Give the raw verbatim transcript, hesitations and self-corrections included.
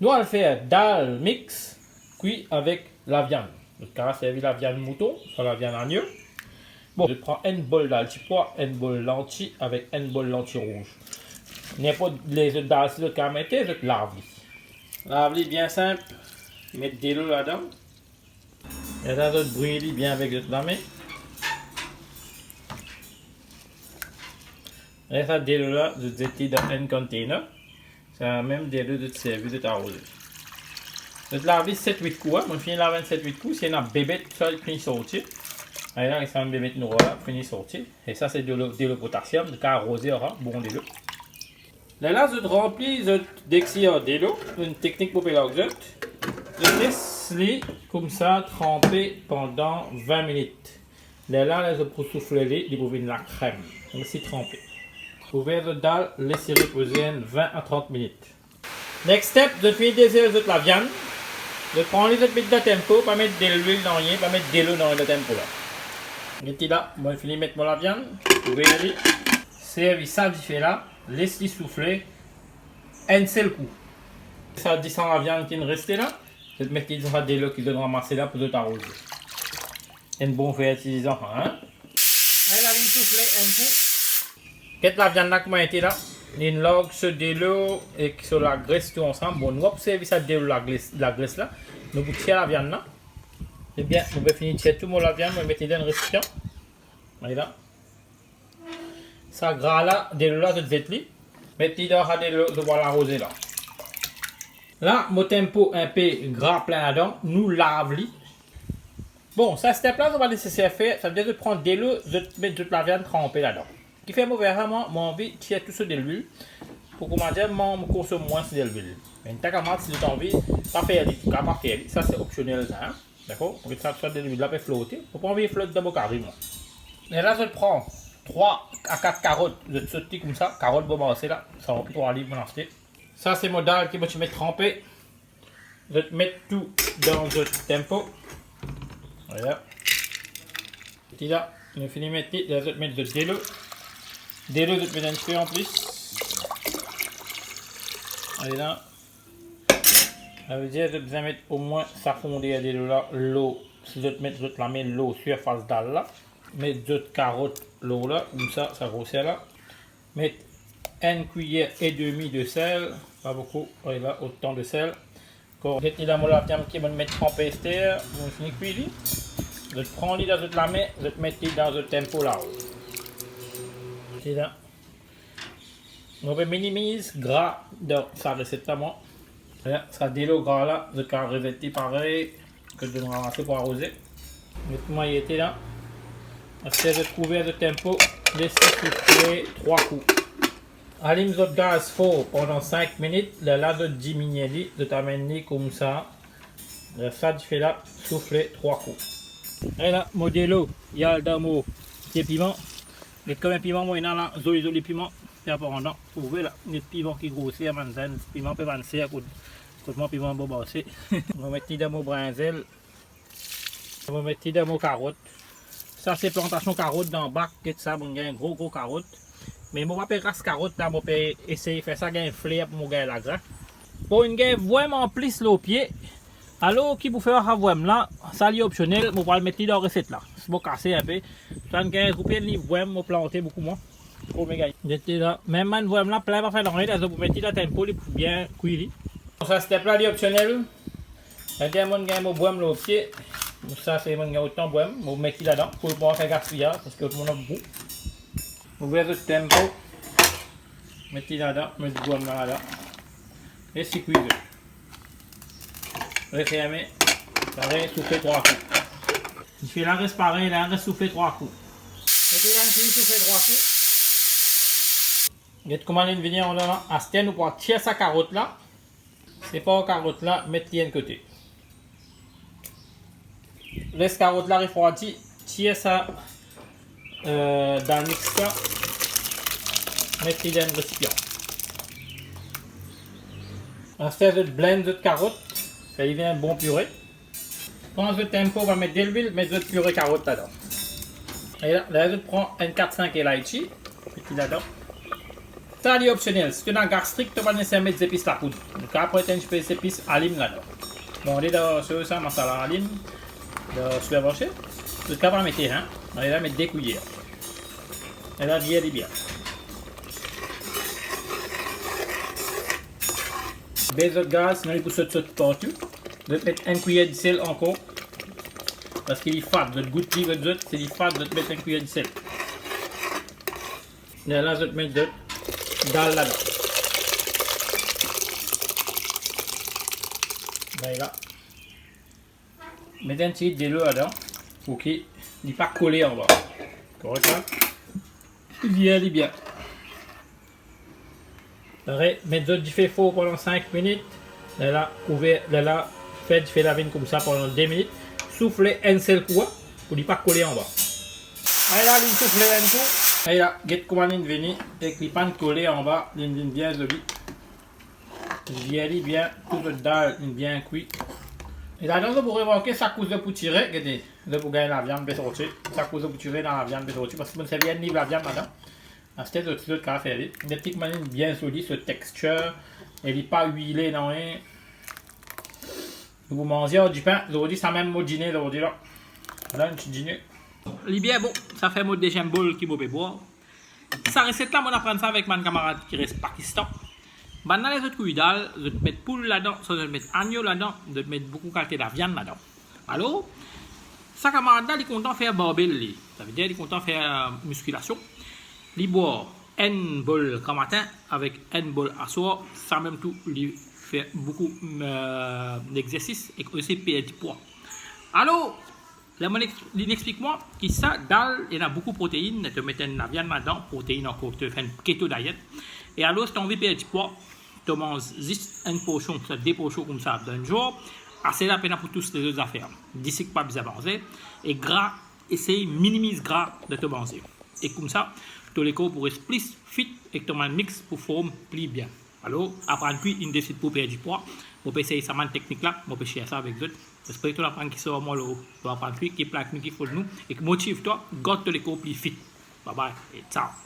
Nou al fer dal mix kwi avek laviann. Zot kapav servi laviann mouton, swa laviann agno. Bon, zot pran enn bol dal tipwa, enn bol lanti avek enn bol lanti rouz. Ninport lezot dal si zot kapav mete, zot lav li. Lav li bien sinp, met delo ladan. Lerla zot bwir li bien avek zot lame. Lerla delo la, zot zet li dan enn container. Sa mem delo zot servi, zot aroze. Zot lav li set-wit kou, a. Mo finn lav enn set-wit kou, si ena bebet, sa li fini sorti. Ala, sa bebet nwar la, fini sorti. E sa se delo, delo potasiom, zot kapav aroze ar sa, bon delo. Lerla zot ranpli zot deksi ar delo, enn teknik mo pe larg zot. Zot les li koumsa tranpe pandan vin minit. Lerla, ler zot pou soufle li, li pou vinn lakrem. Les li tranpe. Ouver zot dal, les li repoze enn vin a trant minit. Next step, zot fini dezel zot laviann. Zot pran li, zot met dan tempo, pa met delwil nanye, pa met delo nanye dan tempo la. Get li la, mo fini met mo laviann, ouver li, servi sa dife la, les li soufle enn sel kou. Sa disan laviann ki finn reste la, zot met li dan sa delo ki zot ranmase la pou zot aroze. Enn bon fertilizan, hein? Lerla li soufle enn kou. Get laviann la kouma ete la. Li larg so delo ek so lagres tou ansam. Bon, nou pa pou servi sa delo lagres, lagres la. Nou pou tir laviann la. Ebien, mo pe fini tir tou mo laviann, mo met li dan resipian. Ala. Sa gra la, delo la, zot zet li. Met li dan sa delo, zot pou al aroze la. La, mo tempo inpe gra plin ladan, nou lav li. Bon, sa step la, zot pa neseser fer, savedir zot pran delo, zot met zot laviann tranpe ladan. Kifer mo fer sa, mwa, mo anvi tir tou so delwil. Pou koumadir, mwa, mo konsom mwins delwil. Me enn ta kamarad, si zot anvi, pa fer li, kapav pa fer li. Sa, se opsionel, sa, hein. Dakor? Mo get sa, sa delwil la pe flote. Mo pa anvi flot dan mo kari, mwa. Lerla zot pran trwa a kat karot, zot sot li koumsa, karot bon marse la, sa trwa liv mo aste. Sa se mo dal ki mo ti met tranpe. Zot met tou dan zot tempo. Ala. Ti la, nou fini met li, la zot met zot delo. Delo zot met enn tipe anplis. Ala. Savedir zot bizin met omwin sa fonder delo la lor, si zot met zot lame lor sirfas dal la. Met zot karot lor la, koumsa, sa groser la. Met enn kwiyer edemi de sel, pa boukou, ala, otan de sel. Get li la mo laviann ki mo met tranpe aster, mo fini kwi li. Zot pran li dan zot lame, zot met li dan zot tempo la. Ti la. Mo pe minimiz gra dan sa reset la, mwa. Ala, sa delo gra la, zot kapav rezet li parey, kot zot ranmase pou aroze. Met mwa li ete la. Aster zot kouver zot tempo, les li soufle trwa kou. Alim zot gaz for pandan sink minit, lerla zot diminie li, zot amenn li koumsa. Ler sa dife la soufle trwa kou. Ala, mo delo, li al dan mo pie piman. Get konbien piman mo ena la, zoli, zoli piman. Pe aparan, ouver la, get piman ki groser, bann zenn, piman pe vann ser kot, kot mwa piman bon marse. Mo met li dan mo brinzel. Mo met li dan mo karot. Sa se plantasion karot dan bak, get sa, mo gagn gro, gro karot. Me mo pa pe ras karot la, mo pe esey fer sa gagn fler pou mo gagn lagrin. Bon, inn gagn vwem anplis lor pie. Alor, ki pou fer sa vwem la, sa li opsionel, mo pou al met li dan reset la. Si mo kase inpe, sa inn gagn zoup enn li vwem, mo plante boukou mwa. Pou mo gagn. Get li la, mem bann vwem la, plin pa fer nanye, la zot pou met li dan tempo, li pou bien kwi li. Sa step la, li opsionel. Lerla mo gagn mo bwem lor pie. Sa se mo gagn otan bwem, mo met li ladan, pou pa fer gaspiyaz, paski otoman nou gou. Ouver zot tempo. Met li ladan, met bwem la ladan. E sikwize. Referme. Parey, soufle trwa kou. Dife la res parey, la res soufle trwa kou. Met li la, fini soufle trwa kou. Get kouma li vini andan la. Aster nou pou tir sa karot la. Separ karot la, met li enn kote. Les karot la refrwadi, tir sa, euh, dan mixer, met li dan resipian. Aster zot blend zot karot, fer li vinn bon pire. Pran zot tempo, pa met delwil, met zot pire karot ladan. E la, la zot pran enn kat sink elaitchi, met li ladan. Sa li opsionel, si to ena gastrik, to pa neseser met zepis lapoud. Ou kapav pran enn tipe zepis alim ladan. Bon, ale dan so sa, masala alim, dan sipermarse. Zot kapav mete, hein. Ale la, met de kwiyer. E la, vir li bien. Bes zot gaz, sinon li pou sot, sot partou. Zot met enn kwiyer disel ankor. Parski li fad, zot gout li, zot, zot, si li fad, zot met enn kwiyer disel. Lerla zot met zot dal ladan. Lerla met enn ti delo ladan pou ki li pa kole anba. Korek la? Vir li bien. Apre, met zot dife for pandan sink minit. Lerla kouver, lerla fer dife la vinn koumsa pandan de minit. Soufle enn sel kou, pou li pa kole anba. Ala, li soufle enn kou. Ala, get kouma linn vini, ek li pa'nn kole anba, linn vinn bien zoli. Vir li bien, tou zot dal inn bien kwi. E ladan zot pou remarke, sak kou zot pou tire, gete, zot pou gagn laviann pe sorti. Sak kou zot pou tire, laviann pe sorti, parski mo'nn servi enn liv laviann ladan. Aster zot, zot kapav fer li. Get kouma linn bien zoli, so texture, e li pa wile nanye. Nou pou manze ar dipin zordi, sa mem mo dine zordi la. Ala enn ti dine. Li bien bon, sa fer mo deziem bol ki mo pe bwar. Sa reset la, mo'nn aprann sa avek bann kamarad ki res Pakistan. Bannla ler zot kwi dal, zot met poul ladan, swa zot met agno ladan, zot met boukou kalite laviann ladan. Alor, sa kamarad la, li kontan fer barbel li. Savedir li kontan fer, euh, miskilasion. Li bwar enn bol gramatin avek enn bol aswar, sa mem tou li fer boukou, euh, lexersis ek osi perdi pwa. Alor, ler mo'nn ex-, linn explik mwa ki sa dal, ena boukou protein, to met enn laviann ladan, protein ankor, to fer enn keto diet. E alor, si to anvi perdi pwa, to manz zis enn porsion, sa de porsion koumsa dan enn zour, ase la pena pou tous lezot zafer. Disik pa bizin manze, e gra, esey minimiz gra dan to manze. E koumsa, to lekor pou res pli fit ek to bann mix pou form pli bien. Alor, aprann kwi inn desid pou perdi pwa. Mo pe esey sa bann teknik la, mo pe share sa avek zot. Espere to aprann kisor mwa lor, to aprann kwi, ki pla nou ki fol nou, ek motiv twa, gard to lekor pli fit. Bye bye, e ciao.